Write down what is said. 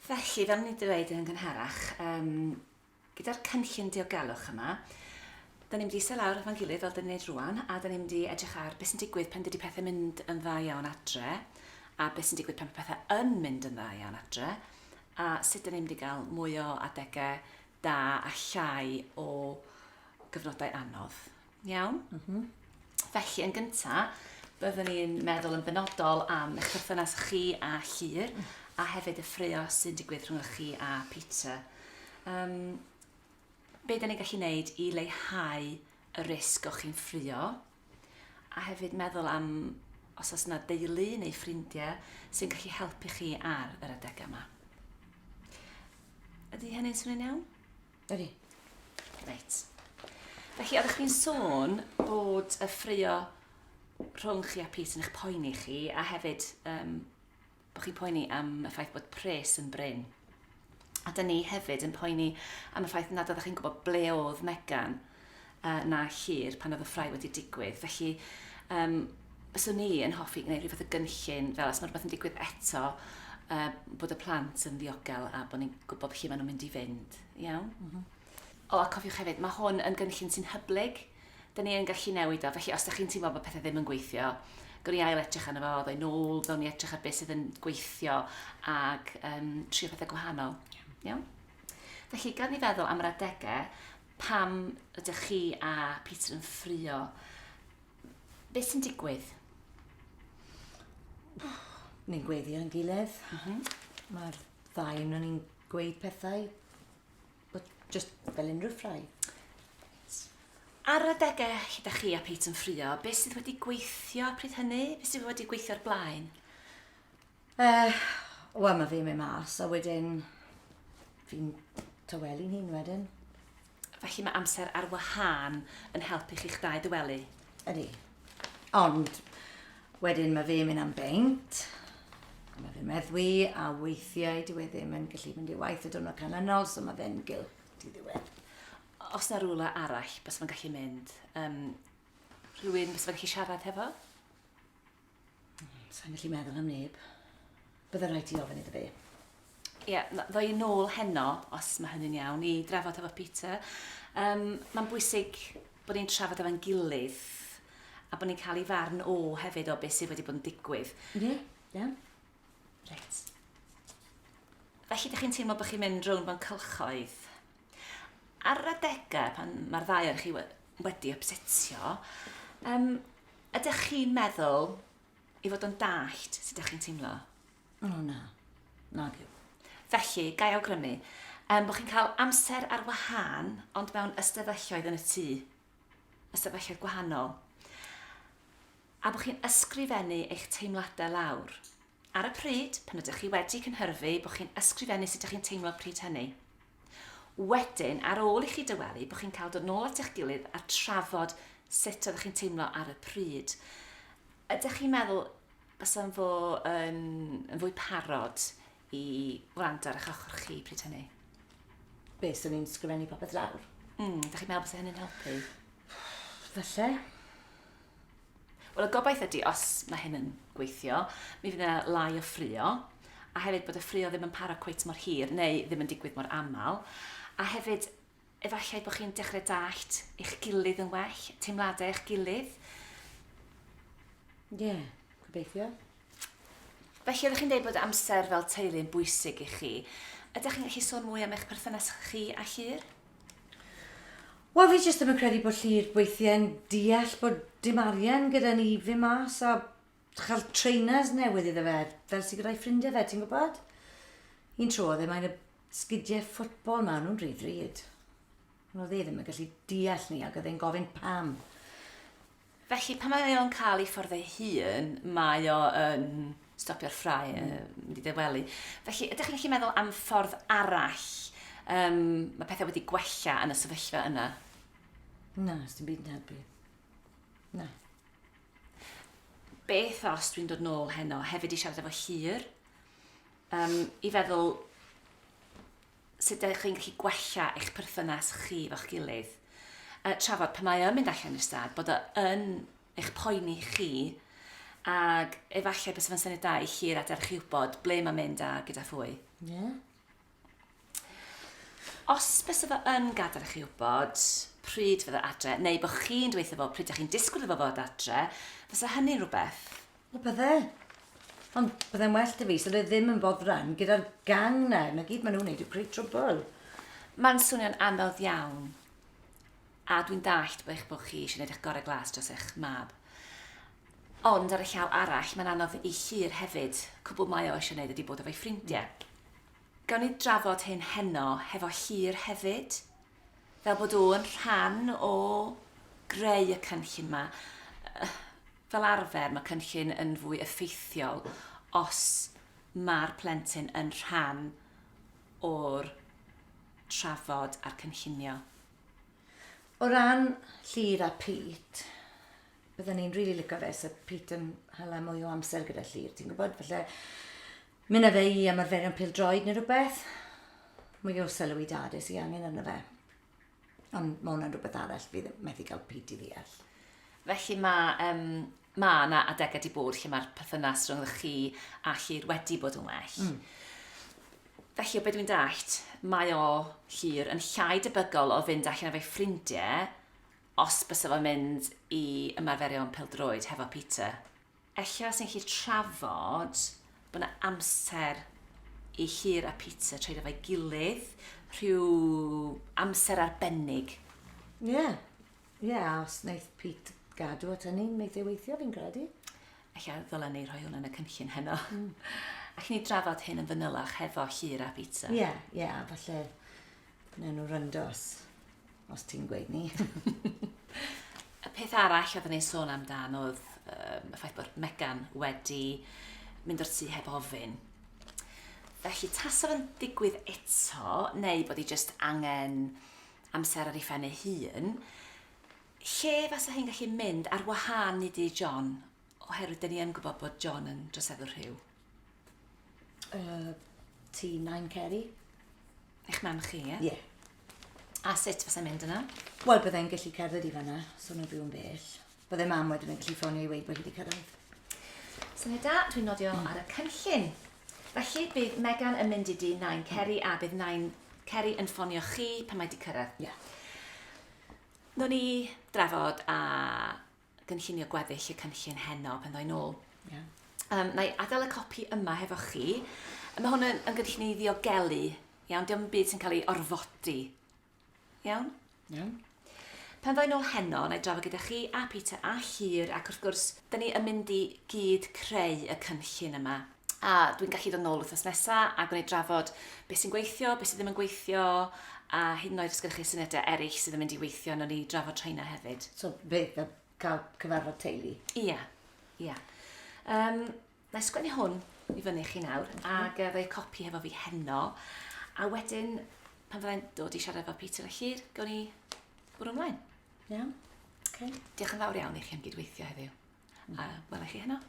Felly, fel o'n i'n dweud yn gynharach, um, gyda'r cynllun diogelwch yma, da ni'n mynd i eistedd lawr efo'n gilydd fel da ni'n neud rwan, a da ni'n mynd i edrych ar beth sy'n digwydd pan dydy pethau mynd yn dda iawn adre, a beth sy'n digwydd pan mae pethau yn mynd yn dda iawn adre, a sut da ni'n mynd i gael mwy o adegau da a llai o gyfnodau anodd. Iawn? Mm -hmm. Felly, yn gyntaf, byddwn ni'n meddwl yn benodol am eich perthynas chi a Llyr, a hefyd y ffraeo sy'n digwydd rhwng chi a Peter. Um, be da ni'n gallu wneud i leihau y risg o chi'n ffrio, a hefyd meddwl am os oes yna deulu neu ffrindiau sy'n gallu helpu chi ar yr adegau yma. Ydy hynny'n swnio'n iawn? Ydy. Reit. Felly, oeddech chi'n sôn bod y ffrio rhwng chi a Pete yn eich poeni chi, a hefyd um, bod chi'n poeni am y ffaith bod pres yn brin. A dyn ni hefyd yn poeni am y ffaith nad oeddech chi'n gwybod ble oedd Megan uh, na Llyr pan oedd y ffrae wedi digwydd. Felly, um, byswn ni yn hoffi gwneud rhyw fath o gynllun fel os mae rhywbeth yn digwydd eto, uh, bod y plant yn ddiogel a bod ni'n gwybod lle maen nhw'n mynd i fynd. Iawn? Mm -hmm. O, a cofiwch hefyd, mae hwn yn gynllun sy'n hyblyg. Dyn ni yn gallu newid o, felly os da chi'n teimlo bod pethau ddim yn gweithio, gawn ni ail edrych arno fo, ddoi nôl, ddown ni edrych ar beth sydd yn gweithio ac um, trio pethau gwahanol. Iawn? Felly, gawn ni feddwl am yr adegau pam ydych chi a Peter yn ffrio. Beth sy'n digwydd? Ni'n gweiddi ar ein gilydd. Mm -hmm. Mae'r ddau yn ni'n gweud pethau. But just fel unrhyw ffrae. Ar yr adegau lle da chi a Pete yn ffrio, beth sydd wedi gweithio pryd hynny? Beth sydd wedi gweithio o'r blaen? Uh, Wel, mae fi'n mynd mas, a wedyn fi'n tawelu'n hun wedyn. Felly mae amser ar wahân yn helpu chi'ch dau dywelu? Ydy. Ond wedyn mae fe'n mynd am beint, a mae fe'n meddwi, a weithiau dyw e ddim yn gallu mynd i waith y diwrnod canlynol, so mae fe'n gylch diddiwedd. Os na rhywle arall, bys fe'n gallu mynd? Um, rhywun bys fe'n gallu siarad hefo? Sa'n gallu meddwl am neb. Bydde rhaid ti ofyn iddo fe. Ie, yeah, ddo i nôl heno, os mae hynny'n iawn, i drafod efo Peter. Um, Mae'n bwysig bod ni'n trafod efo'n gilydd a bod ni'n cael ei farn o hefyd o beth sydd wedi bod yn digwydd. Ie, yeah, ie. Yeah. Reit. Felly, ydych chi'n teimlo bod chi'n mynd rownd mewn cylchoedd? Ar yr adegau pan mae'r ddau o'r chi wedi upsetio, um, Ydych chi'n meddwl ei fod o'n dallt sut ydych chi'n teimlo? O na, nag yw. Felly, ga i awgrymu, um, bod chi'n cael amser ar wahân, ond mewn ystafelloedd yn y tŷ. Ystafelloedd gwahanol. A bod chi'n ysgrifennu eich teimladau lawr. Ar y pryd, pan ydych chi wedi cynhyrfu, bod chi'n ysgrifennu sut ydych chi'n teimlo pryd hynny. Wedyn, ar ôl i chi dywelu, bod chi'n cael dod nôl at eich gilydd a trafod sut oeddech chi'n teimlo ar y pryd. Ydych chi'n meddwl bysa'n fo yn, yn fwy parod i wrando ar eich ochr chi pryd hynny? Be, swn i'n sgrifennu popeth lawr? Mm, ydych chi'n meddwl bysa hynny'n helpu? Falle. Wel, y gobaith ydy, os mae hyn yn gweithio, mi fydd yna lai o ffrio, a hefyd bod y ffrio ddim yn para cweit mor hir, neu ddim yn digwydd mor aml. A hefyd, efallai bod chi'n dechrau dallt eich gilydd yn well, teimladau eich gilydd. Ie, yeah, gobeithio. Felly, oeddech chi'n dweud bod amser fel teulu yn bwysig i chi. Ydych chi'n gallu sôn mwy am eich perthynas chi a Llyr? Wel, fi jyst ddim yn credu bod Llyr weithiau'n deall bod dim arian gyda ni i fynd mas a chael trainers newydd iddo fe, fel sydd gyda'i ffrindiau fe, ti'n gwybod? Un tro oedd e mae'n y sgidiau ffwtbol ma, nhw'n rhy ddrud. Ond oedd e ddim yn gallu deall ni ac oedd e'n gofyn pam. Felly, pan mae o'n cael ei ffordd ei hun, mae o yn stopio'r ffrae, mm. mynd i ddewelu. Felly, ydych chi'n gallu meddwl am ffordd arall um, mae pethau wedi gwella yn y sefyllfa yna? Na, dim byd yn helpu. Na. Beth os dwi'n dod nôl heno hefyd i siarad efo Llyr? Um, I feddwl sut ydych chi'n gallu gwella eich perthynas chi efo'ch gilydd. Uh, trafod pan mae o'n mynd allan i'r stad, bod o yn eich poeni chi, ac efallai bys fe'n syniad da i chi'r adael chi wybod ble mae'n mynd a gyda phwy. Ie. Yeah. Os bysa fo yn gadael i chi wybod pryd fydde adre, neu bod chi'n dweutho fo pryd dych chi'n disgwyl iddo fo fod adre, fysa hynny'n rhywbeth? Wel, bydde. Ond bydde'n well 'da fi 'sa fe ddim yn boddran gyda'r gang 'na. 'Na gyd maen nhw'n wneud yw creu trwbl. Mae'n swnio'n anodd iawn. A dwi'n dallt bod eich bod chi eisiau gwneud eich gorau glas dros eich mab. Ond ar y llaw arall, mae'n anodd i Llŷr hefyd. Cwbl mae o eisiau gwneud ydy bod efo'i ffrindiau. Gawn ni drafod hyn heno hefo Llŷr hefyd? Fel bod o'n rhan o greu y cynllun 'ma. Fel arfer mae cynllun yn fwy effeithiol os mae'r plentyn yn rhan o'r trafod a'r cynllunio. O ran Llŷr a Pete, bydden ni'n rili licio fe 'sa Pete yn hala mwy o amser gyda Llŷr, ti'n gwybod? Falle Mynd â fe i ymarferion pêl-droed neu rhywbeth. Mwy o sylw i dad e sy angen arno fe. Ond mae hwnna'n rhywbeth arall fi ddim methu cael Pete i ddeall. Felly mae, um, mae yna adegau di bod lle mae'r perthynas rhwng chi a Llyr wedi bod yn well. Felly, o beth dwi'n dallt, mae o, Llyr, yn llai debygol o fynd allan efo'i ffrindiau os bysa fo'n mynd i ymarferion pêl-droed hefo Peter. Ella sy'n gallu trafod bod 'na amser i Llŷr a Peter treulio efo'i gilydd, rhyw amser arbennig. Ie, yeah. ie, yeah, a os wneith Pete gadw at hynny, wneith ei weithio fi'n credu. Ella ddylen ni rhoi hwnna yn y cynllun heno. Allwn ni drafod hyn yn fanylach hefo Llŷr a Peter? Ie, yeah, ie, yeah, falle wnawn nhw ryndo os, os ti'n gweud ni. Y peth arall oedden ni'n sôn amdan oedd um, y ffaith bod Megan wedi mynd o'r tŷ heb ofyn. Felly, tasa fo'n digwydd eto, neu bod hi jyst angen amser ar ei phen ei hun, lle fasa hi'n gallu mynd ar wahân i dŷ John, oherwydd dyn ni yn gwybod bod John yn droseddwr rhyw? Tŷ Nain Ceri. Eich mam chi, ie? Ie. Yeah. A sut fysa'n mynd yna? Wel, byddai'n gallu cerdded i fanna, so nhw'n byw yn bell. Byddai mam wedyn yn gallu ffonio i weud bod hi wedi cyrraedd. Syniad da, dwi'n nodio ar y cynllun. Felly, bydd Megan yn mynd i dŷ Nain Ceri a bydd Nain Ceri yn ffonio chi pan mae di cyrraedd. Ie. Yeah. Nawn ni drafod a gynllunio gweddill y cynllun heno pan ddo'i nôl. Yeah. Na i adael y copi yma hefo chi. Mae hwn yn, yn gynllun i ddiogelu, iawn? Diolch yn byd sy'n cael ei orfodi. Iawn? Iawn. Pan ddo'i nôl heno, na i drafod gyda chi a Peter a Llŷr, ac wrth gwrs, da ni yn mynd i gyd creu y cynllun yma. A dwi'n gallu dod nôl wythnos nesa a gwneud drafod beth sy'n gweithio, beth sydd ddim yn gweithio, a hyd yn oed os gyda chi syniadau eraill sydd yn mynd i weithio, nawn ni drafod rheina hefyd. So beth, fel cael cyfarfod teulu? Ia, ia. Um, na i sgwennu hwn i fyny chi nawr, mm. ac uh, ddo'i copi hefo fi heno. A wedyn, pan fyddai'n dod i siarad efo Peter a Llŷr, gawn ni bwrw ymlaen. Iawn, okay. Diolch yn fawr iawn i chi am gydweithio heddiw. Mm. A wela i chi heno.